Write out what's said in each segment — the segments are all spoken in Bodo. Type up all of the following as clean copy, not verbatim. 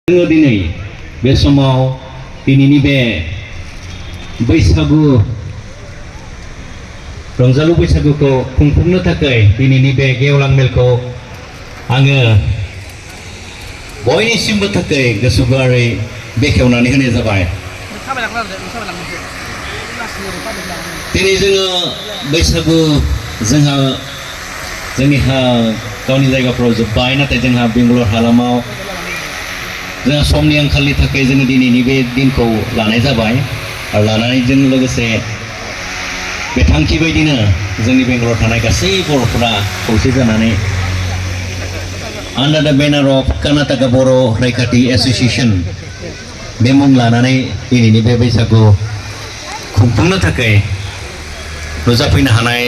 जोङो दिनै बे समाव दिनैनि बे बैसागु रंजालु बैसागुखौ खुंफुंनो थाखाय दिनैनि बे गेवलां मेलखौ आङो बयनिसिमबो थाखाय गोसो गुवारै बेखेवनानै होनाय जाबाय। दिनै जोङो बैसागु जोंहा जोंनि गावनि जायगाफ्राव जोब्बाय, नाथाय जोंहा बेंगालर हालामाव जोंहा समनि आंखालनि थाखाय जोङो दिनैनि बे दिनखौ लानाय जाबाय आरो लानायजों लोगोसे बे थांखि बायदिनो जोंनि बेंगालराव थानाय गासै बर'फोरा खौसे जानानै आन्डार द बेनार अफ कर्नाटका बर' रैखाथि एस'सिएशन बे मुं लानानै दिनैनि बे बैसागु खुंफुंनो थाखाय नुजाफैनो हानाय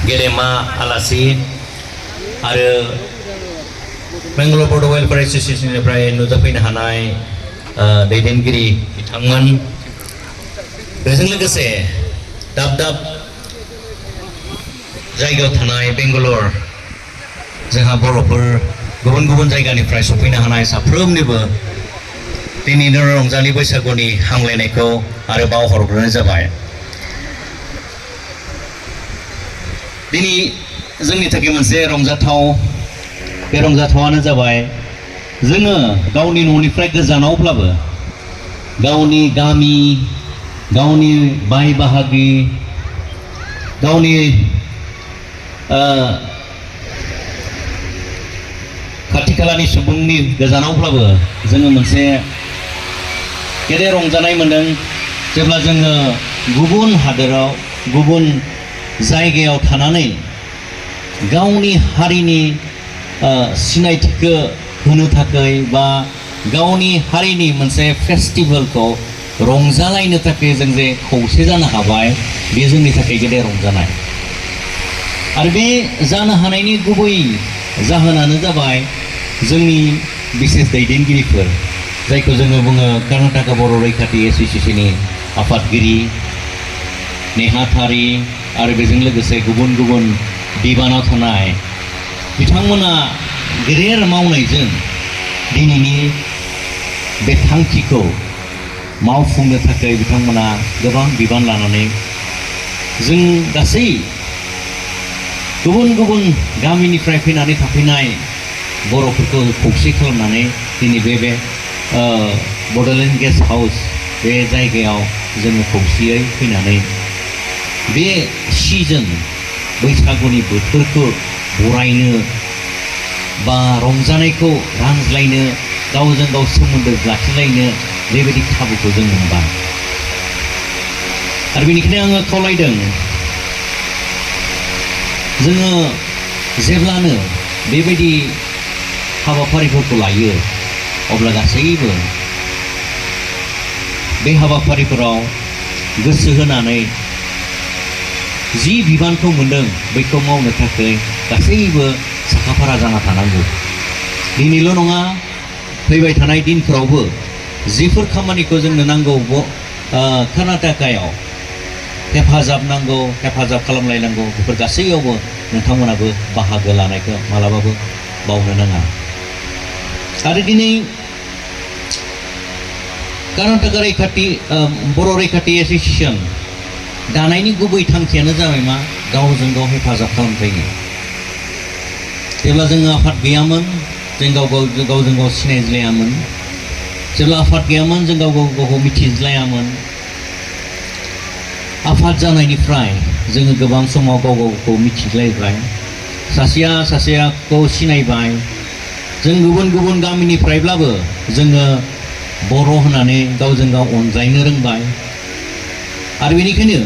गेदेमा आलासि आरो बेंगालर बड' वेलफेयार एस'सिएशननिफ्राय नुजाफैनो हानाय दैदेनगिरि बिथांमोन, बेजों लोगोसे दाब दाब जायगायाव थानाय बेंगालर जोंहा बर'फोर गुबुन गुबुन जायगानिफ्राय सफैनो हानाय साफ्रोमनिबो दिनैनि रंजालि बैसागुनि हामलायनायखौ आरो बावहरग्रोनाय जाबाय। दिनै जोंनि थाखाय मोनसे रंजाथाव, बे रंजाथावानो जाबाय जोङो गावनि न'निफ्राय गोजानावब्लाबो गावनि गामि, गावनि बाय बाहागि, गावनि खाथि खालानि सुबुंनि गोजानावब्लाबो जोङो मोनसे गेदेर रंजानाय मोन्दों जेब्ला जोङो गुबुन हादोराव गुबुन जायगायाव थानानै गावनि हारिनि सिनायथिखौ होनो थाखाय बा गावनि हारिनि मोनसे फेस्टिभेलखौ रंजालायनो थाखाय जों जे खौसे जानो हाबाय, बे जोंनि थाखाय गेदेर रंजानाय। आरो बे जानो हानायनि गुबै जाहोनानो जाबाय जोंनि बिसेस दैदेनगिरिफोर, जायखौ जोङो बुङो कर्नाटका बर' रैखाथि एस'सिएशननि आफादगिरि नेहाथारि आरो बेजों लोगोसे गुबुन गुबुन बिबानाव थानाय बिथांमोना गेदेर मावनायजों दिनैनि बे थांखिखौ मावफुंनो थाखाय बिथांमोना गोबां बिबान लानानै जों गासै गुबुन गुबुन गामिनिफ्राय फैनानै थाफैनाय बर'फोरखौ खौसे खालामनानै दिनै बे बड'लेण्ड गेस्ट हाउस बे जायगायाव जोङो खौसेयै फैनानै बे सिजोन बैसागुनि बोथोरखौ बरायनो बा रंजानायखौ रानज्लायनो, गावजों गाव सोमोन्दो लाखिलायनो बेबायदि खाबुखौ जों मोनबाय। आरो बेनिखायनो आङो खावलायदों जोङो जेब्लानो बेबायदि हाबाफारिफोरखौ लायो अब्ला गासैबो बे हाबाफारिफोराव गोसो होनानै जि बिबानखौ मोनदों बैखौ मावनो थाखाय गासैबो साखाफारा जाना थानांगौ। दिनैल' नङा, फैबाय थानाय दिनफोरावबो जिफोर खामानिखौ जोंनो नांगौ कर्नाटकायाव हेफाजाब नांगौ, हेफाजाब खालामलायनांगौ, बेफोर गासैयावबो नोंथांमोनाबो बाहागो लानायखौ मालाबाबो बावनो नाङा। आरो दिनै कर्नाटका बर' रैखाथि एस'सिएशन दानायनि गुबै थांखियानो जाबाय मा? गावजों गाव हेफाजाब खालामलायनो। जेब्ला जोङो आफाद गैयामोन जों गावजों गाव सिनायज्लायामोन, जेब्ला आफाद गैयामोन जों गावखौ मिथिज्लायामोन। आफाद जानायनिफ्राय जोङो गोबां समाव गावखौ मिथिज्लायबाय, सासेया सासेखौ सिनायबाय। जों गुबुन गुबुन गामिनिफ्रायब्लाबो जोङो बर' होननानै गावजों गाव अनज्लायनो रोंबाय। आरो बेनिखायनो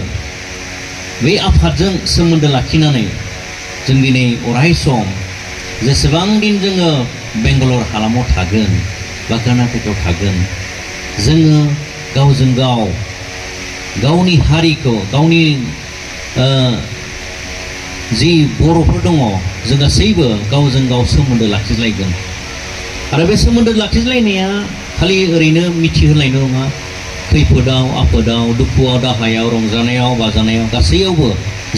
बे आफादजों सोमोन्दो लाखिनानै जों दिनै अराय सम जेसेबां दिन जोङो बेंगालर हालामाव थागोन बा कर्नाटकआव थागोन, जोङो गावजों गाव गावनि हारिखौ, गावनि जि बर'फोर दङ, जों गासैबो गावजों गाव सोमोन्दो लाखिज्लायगोन। आरो बे सोमोन्दो लाखिज्लायनाया खालि ओरैनो मिथिहोलायनो नङा, खैफोदाव आफोदाव, दुखुआव दाहायाव, रंजानायाव बाजानायाव गासैयावबो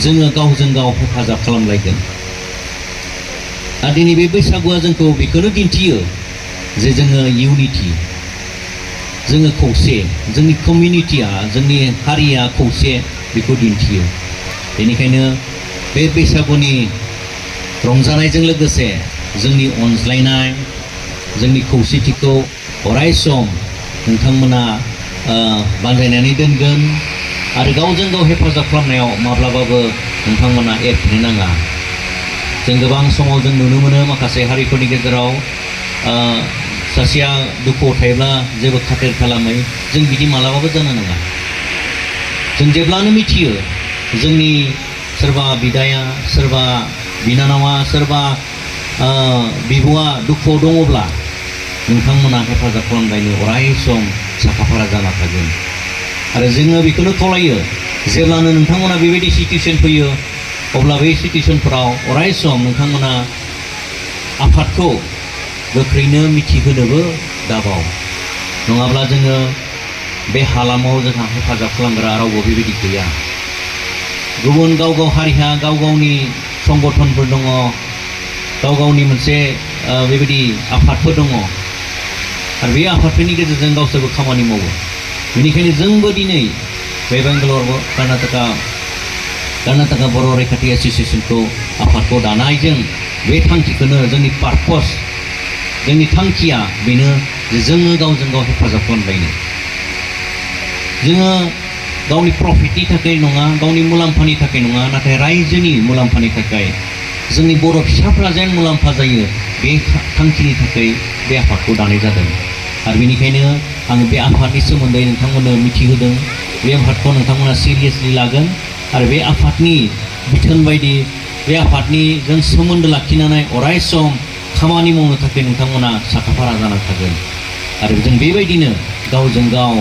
जोङो गावजों गाव हेफाजाब खालामलायगोन। आरो दिनै बे बैसागुआ जोंखौ बेखौनो दिन्थियो जे जोङो इउनिटि, जोङो खौसे, जोंनि कमिउनिटिया, जोंनि हारिया खौसे, बेखौ दिन्थियो। बेनिखायनो बे बैसागुनि रंजानायजों लोगोसे जोंनि अनज्लायनाय, जोंनि खौसेथिखौ अराय सम नोंथांमोना बानजायनानै दोनगोन आरो गावजों गाव हेफाजाब खालामनायाव माब्लाबाबो नोंथांमोना एरफिनो नाङा। जों गोबां समाव जों नुनो मोनो माखासे हारिफोरनि गेजेराव सासेया दुखुआव थायोब्ला जेबो खाथिर खालामै, जों बिदि मालाबाबो जानो नाङा। जों जेब्लानो मिथियो जोंनि सोरबा बिदाया, सोरबा बिनानावा, सोरबा बिब'आ दुखुआव दङब्ला नोंथांमोना हेफाजाब खालामनायनि अराय सम साखाफारा जाना थागोन। आरो जोङो बेखौनो खावलायो, जेब्लानो नोंथांमोना बेबायदि सिटुएसन फैयो अब्ला बै सिटुएसनफोराव अराय सम नोंथांमोना आफादखौ गोख्रैनो मिथिहोनोबो दाबाव। नङाब्ला जोङो बे हालामाव जोंहा हेफाजाब खालामग्रा रावबो बेबायदि गैया। गुबुन गाव गाव हारिहा गाव गावनि संगठनफोर दङ, गाव गावनि मोनसे बेबायदि आफादफोर दङ आरो बे आफादफोरनि गेजेरजों गावसोरबो खामानि मावो। बेनिखायनो जोंबो दिनै बे बेंगालर कर्नाटका बर' रैखाथि एस'सिएसनखौ आफादखौ दानायजों बे थांखिखौनो जोंनि पार्पस, जोंनि थांखिया बेनो जे जोङो गावजों गाव हेफाजाब खालामलायनो। जोङो गावनि प्रफिटनि थाखाय नङा, गावनि मुलाम्फानि थाखाय नङा, नाथाय रायजोनि मुलाम्फानि थाखाय, जोंनि बर' फिसाफ्रा जेन मुलाम्फा जायो बे थांखिनि थाखाय बे आफादखौ दानाय जादों। आरो बेनिखायनो आं बे आफादनि सोमोन्दै नोंथांमोननो मिथिहोदों। बे आफादखौ नोंथांमोना सिरियासलि लागोन आरो बे आफादनि बिथोन बायदि, बे आफादनि जों सोमोन्दो लाखिनानै अराय सम खामानि मावनो थाखाय नोंथांमोना साखाफारा जाना थागोन। आरो जों बेबायदिनो गावजों गाव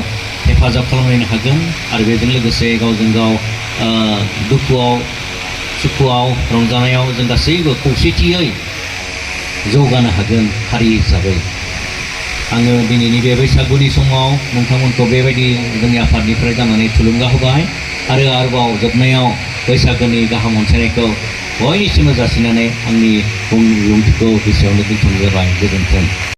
हेफाजाब खालामलायनो हागोन आरो बेजों लोगोसे गावजों गाव दुखुआव सुखुआव रंजानायाव जों गासैबो खौसेथियै जौगानो हागोन हारि हिसाबै। आङो दिनैनि बे बैसागुनि समाव नोंथांमोनखौ बेबायदि जोंनि आफादनिफ्राय जानानै थुलुंगा होबाय आरो आरोबाव जोबनायाव बैसागुनि गाहाम अनसायनायखौ बयनिसिमबो जासिनानै आंनि बिबुंथिखौ बेसेयावनो दोनथ'नाय जाबाय। गोजोन्थों।